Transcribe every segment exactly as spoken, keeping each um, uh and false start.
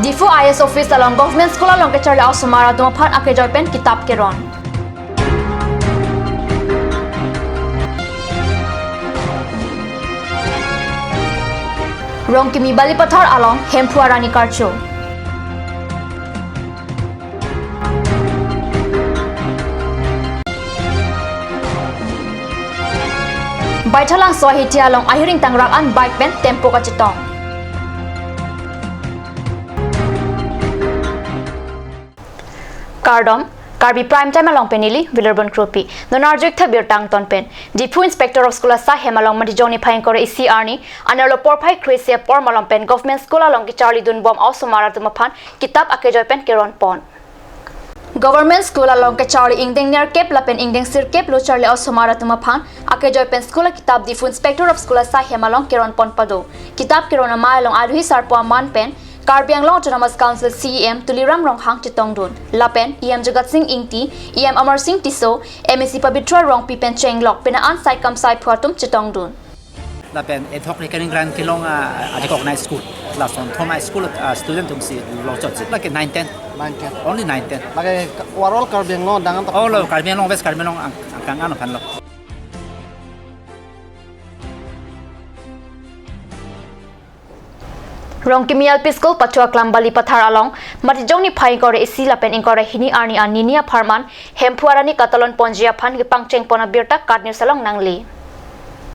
Diphu I A S office along government school along kecharli a-osomar atum aphan akejoi pen kitap keron. Rongkimi Balipathar along Hemphu arani karcho. Baithalangso ahithi along ahiring tangrak an bike pen tempo kachetong. Kardom, Karbi Prime Time along pen neli Wilarbon Kropi. Non arju-ik tha birta angton pen. Diphu Inspector of School asai hem along Matijong niphai ingkoi ra isi arni anerlo porphai kre-isi apor malom pen Government School along kecharlidun bom a-osomar atum aphan kitap akejoi pen keron pon. Government School along kecharli ingdeng nerkep lapen ingdeng sirkep lo charli a-osomar atum aphan akejoi pen school akitap Diphu Inspector of School asai hem along keron pon pado. Kitap keron amei along alohi sarpo aman pen Karbi Anglong Autonomous Council C E M Tuliram Ronghang chetongdun. Lapen E M Jagat Sing Engti, E M Amar Sing Tisso, M A C Pabitra Rongpi pen chenglok penang an saikam saiphu atum chetongdun. Lapen ad hoc recurring grant kelong, ah, a-recognize school. Lason thom a-school, ah, student atum si longchot si. Lake nine ten. Nine ten. Only nine ten. Lake overall Karbi Anglong dang an ta. All over Karbi Anglong, West Karbi Anglong ang, angkang ano phan lo. Rongkimi L P School, Pathuaklam Balipathar along, Matijong niphai ingkoi ra isi lapen ingkoi ra hini arni an nini apharman, Hemphu arani katalon ponji aphan kepangcheng pon abirta KAT News along nangli.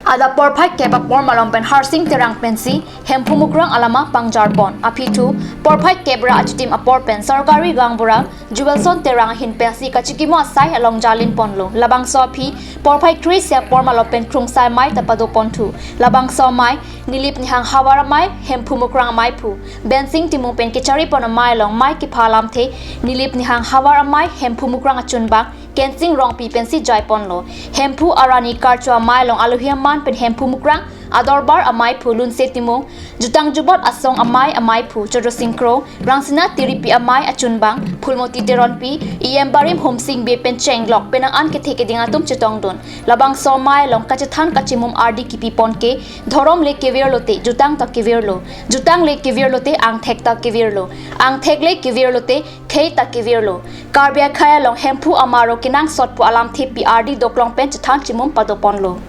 Adap porphai kep apor malom pen Harsing Terang pensi Hemphu Mukrang alama pangjar pon. Aphi thu, porphai kep ra achitim apor pen sorkari gaonbura Jewelson Terang ahin pensi kachikimo asai along jalin ponlo. Labangso aphi, porphai kre-isi apor malom pen krungsai amei ta pado ponthu. Labangso amei, Nilip Nihang Havar amei, Hemphu Mukrang ameiphu, Bensing Timung pen kechari pon amei along mei kepha alamthe, Nilip Nihang Havar amei, Hemphu Mukrang achunbang, Kensing Rongpi pensi jai ponlo. Hemphu arani karcho amei along alohi aman pen Hemphu Mukrang adorbar ameiphu Lunse Timung, jutang jubot asong amei ameiphu Chodro Sing Kro, Rangsina Tiripi amei achunbang Phulmoti Teronpi, E M Barim Homsing Bey pen chenglok penang an kethe keding atum chetongdun. Labangso amei along kachethan kachimum ardi kipi pon ke, dhorom le kevirlote jutang ta kevirlo, jutang le kevirlote angthek ta kevirlo, angthek le kevirlote khei ta kevirlo. Karbi akhei along Hemphu amaro kenangsot pu alamthe pi ardi doklong pen chethan chimum pado ponlo.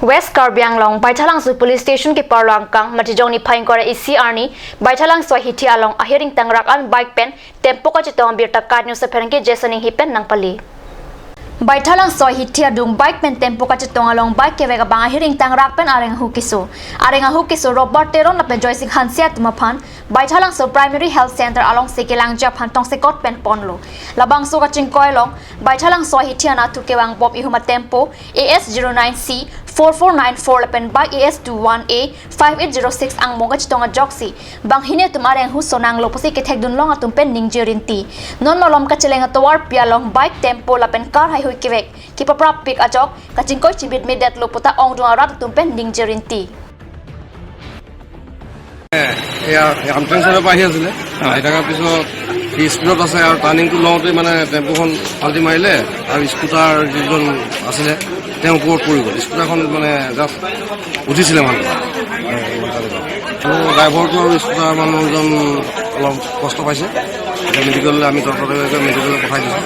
West Karbi Anglong, Baithalangso Police Station keparlo angkang, Matijong niphai ingkoi ra isi arni, Baithalangso ahithi along ahiring tangrak an bike pen tempo kachetong abirta KAT News apherangke Jason Enghi pen nangpali. Baithalangso ahithi adung bike pen tempo kachetong along bike kevek abang ahiring tangrak pen areng ahu keso. Areng ahu keso Robert Teron lapen Joysing Hanse atum aphan Baithalangso Primary Health Center alongsi kelangji aphan tongsekot pen ponlo. Labangso kachingkoi along Baithalangso ahithi anatthu kevang bom ihum atempo A S zero nine C four four nine four lapen bike A S two one A five eight zero six angbong kachetong ajoksi banghini atum areng ahu sonanglo pusi kethekdun long atum pen ningje rinti. Non malom kacheleng atovarpi along bike, tempo lapen car haihui kevek kepaprap pik ajok kachingkoi chibit medetlo puta ongdung arat atum pen ningje rinti. এয়া, এয়া আমঠেং চাইডৰ পৰা আহি আছিলে। আহি থকাৰ পিছত সি স্পীডত আছে আৰু টাৰ্ণিংটো লওঁতে মানে টেম্পুখন পাল্টি মাৰিলে আৰু স্কুটাৰ যিজন আছিলে তেওঁ ওপৰত পৰি গ'ল। স্কুটাৰখন মানে জাষ্ট উঠিছিলে মানুহ। আৰু ড্ৰাইভাৰটো আৰু স্কুটাৰ মানুহজন অলপ কষ্ট পাইছে। এতিয়া মেডিকেললৈ আমি তৎপৰতাকৈ মেডিকেললৈ পঠাই দিছোঁ।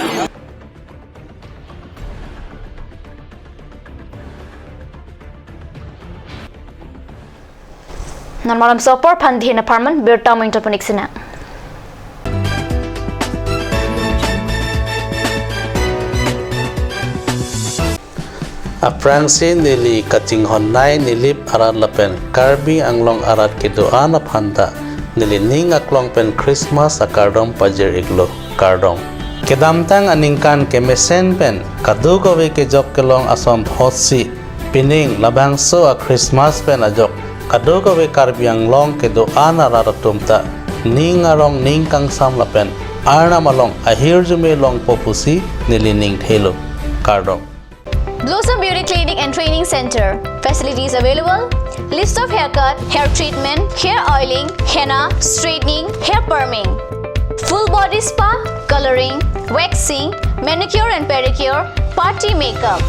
Non malom so apor aphan dhin apharman birta mo ingtopon ik sina. Aphrangsi neli kachinghonnei Nilip arat lapen Karbi Anglong arat kedo-an aphan ta neli ning aklong pen Christmas akardom pajir iklo, kardom. Kedamtang aningkan kemesen pen kadokave kejok kelong ason thotsi pining labangso a-Christmas pen ajok kadokave Karbi Anglong kedo-an arat atum ta ning arong ning kangsam lapen Arnam along ahirjume longpo pusi neli ning thelo, kardom. Blossom Beauty Clinic and Training Center. Facilities available: list of haircut, hair treatment, hair oiling, henna, straightening, hair perming, full body spa, coloring, waxing, manicure and pedicure, party makeup,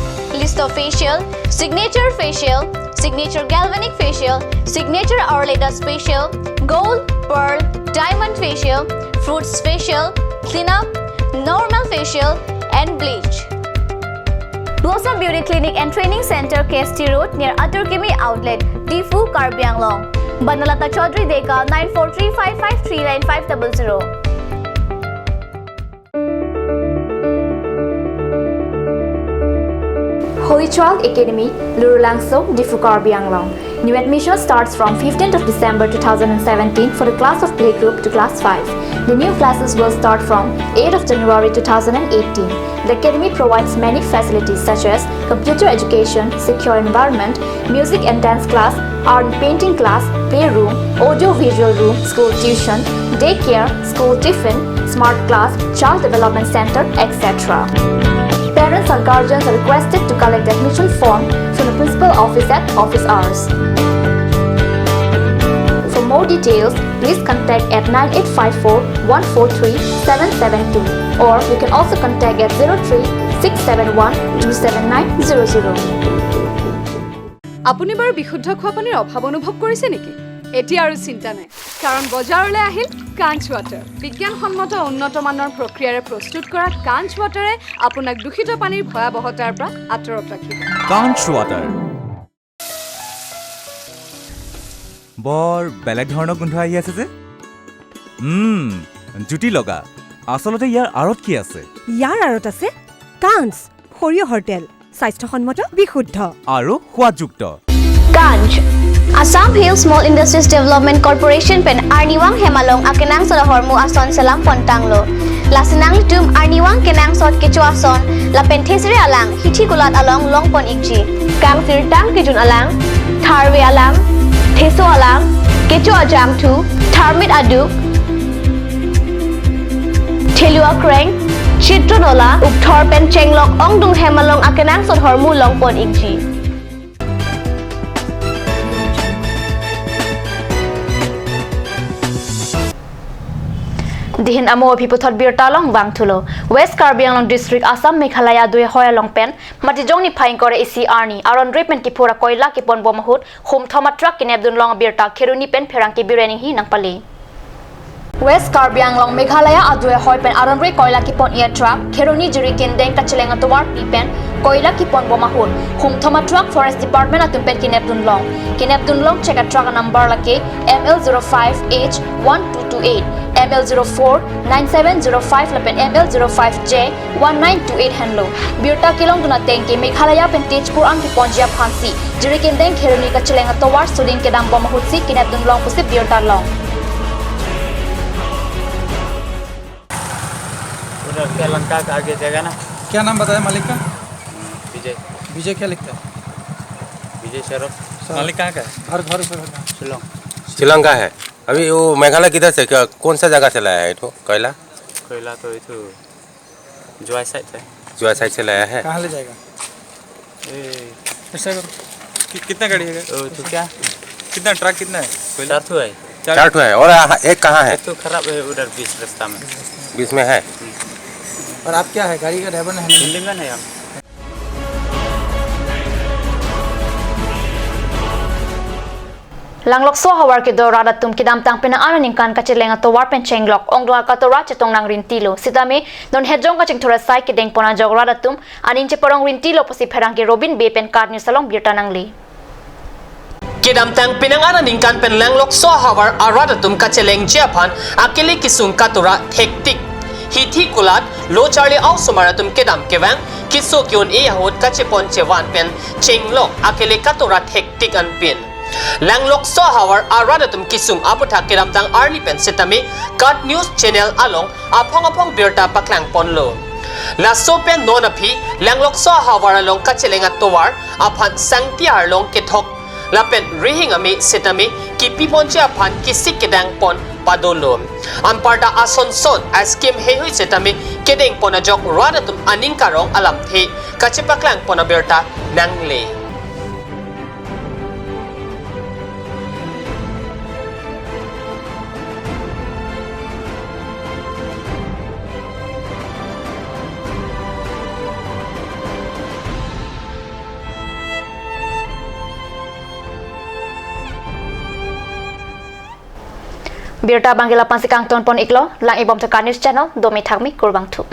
list of facial, signature facial, signature galvanic facial, signature Aurleda facial, gold, pearl, diamond facial, fruits facial, cleanup, normal facial, and bleach. Blossom Beauty Clinic and Training Center, K S T Road, near Atur Kimi Outlet, Diphu, Karbi Anglong. Banalata Chaudhary Deka, nine four three five five three nine five double zero. Holy Child Academy, Lurulangso, Diphu, Karbi Anglong. New admission starts from fifteenth of December two thousand and seventeen for the class of playgroup to class five. The new classes will start from eighth of January two thousand and eighteen. The academy provides many facilities such as computer education, secure environment, music and dance class, art and painting class, playroom, audio visual room, school tuition, daycare, school tiffin, smart class, child development center, et cetera. Parents or guardians are requested to collect admission form from the principal office at office hours. For more details, please contact at nine eight five four one four three seven seven two, or you can also contact at zero three six seven one two seven nine zero zero. আপুনি বাৰু বিশুদ্ধ খোৱা পানীৰ অভাৱ অনুভৱ কৰিছে নেকি? এতিয়া আৰু চিন্তা নাই, কাৰণ বজাৰলৈ আহিল কাঞ্চ ৱাটাৰ। বিজ্ঞানসন্মত উন্নত মানৰ প্ৰক্ৰিয়াৰে প্ৰস্তুত কৰা কাঞ্চ ৱাটাৰে আপোনাক দূষিত পানীৰ ভয়াৱহতাৰ পৰা আঁতৰত ৰাখিব। কাঞ্চ ৱাটাৰ। বৰ বেলেগ ধৰণৰ গোন্ধ আহি আছে যে। উম, জুতি লগা। আচলতে ইয়াৰ আঁৰত কি আছে? ইয়াৰ আঁৰত আছে কাঞ্চ, সৰিয়হৰ তেল, স্বাস্থ্যসন্মত, বিশুদ্ধ। আৰু সোৱাদযুক্ত। Kanch, Assam Hill Small Industries Development Corporation pen arnivang hem along akenangsot ahormu ason selam pontanglo. Lasi nanglitum arnivang kenangsot kecho ason lapen thesere alang hithi kulat along longpon ikji. Kangsirtang kejun alang, tharve alang, theso alang, kecho ajangthu, tharmit aduk, thelu akreng, chitro nola, ukthor pen chenglok ongdung hem along akenangsot ahormu longpon ikji. Dihin amo aphi puthot birta along vangthulo. West Karbi Anglong District, Assam, Meghalaya adui ahoi along pen Matijong niphai ingkoi ra isi arni aron ri pen kiphur akoila kiponbom ahut humthom atruck kenepdunlong abirta Kheroni pen pherangke Biren Enghi nangpale. West Karbi Anglong, Meghalaya adui ahoi pen aron ri koila kipon-i atruck Kheroni Jirikindeng kacheleng atovarpi pen koila kiponbom ahut humthom atruck Forest Department atum pen kenepdunlong. Kenepdunlong chek atruck anumber lake M L zero five H one two two eight, M L zero four nine seven zero five lapen M L zero five J one nine two eight henlo. Birta kelongdun ateng ke Meghalaya pen Tezpur an kiponji aphansi Jirikindeng Kheroni kacheleng atovar suding kedambom ahutsi kenepdunlong pusi birta long. उधर तेलंका का आगे जगह ना। क्या नाम बताया मालिक का? विजय। विजय क्या लिखता है? विजय सर। सर। मालिक कहाँ का है? घर, घर सर कहाँ? शिलोंग। शिलोंग का है। अभी वो मेघालय किधर से, क्या, कौन सा जगह से लाया है इनको कोयला? कोयला तो इधर जोवाई साइड से। जोवाई साइड से लाया है। कहाँ ले जाएगा? ए, ऐसा करो। कि-, कितना गाड़ी है? ओ, तो क्या? कितना ट्रक कितना है? कोयला? चार ठो है। चार चार ठो है। और आ, एक कहाँ है? एक तो खराब है उधर बीच रास्ता में। बीच में है। हम्म। और आप क्या है? गाड़ी का ड्राइवर नहीं है? हैंडीमैन है हम। Langlokso ahavar kedo arat atum kedamtang penang arni aningkan kacheleng atovar pen chenglok ongdung akatora chetong nangrintilo. Sitame non hejong kachingthur asai kedengpon ajok arat atum aning cheparong rintilo pusi pherangke Robin Bey pen KAT News along birta nangle. Kedamtang penang arni aningkan pen Langlokso ahavar arat atum kachelengji aphan akele kesung katora thektik. Hithi kulat lo charli aosomar atum kedam kevang keso ke-un-e ahut kachepon chevan pen chenglok akele katora thektik anpin. Langlokso ahavar arat atum kesung aputhak kedamtang arni pen sitame KAT News channel along aphong aphong birta paklangponlo. Laso pen non aphi Langlokso ahavar along kacheleng atovar aphan sangti arlong kethok lapen rihing ame sitame kipiponji aphan kesik kedangpon padolo. Anparta ason son a scheme heihui setame kedeng pon ajok rat atum aning karong alamthe kachepaklang pon abirta nangle. Birta abang ke la-ansi kangton pon iklo, lang-ibom Thakai News Channel, domi thakmi kurvangthu.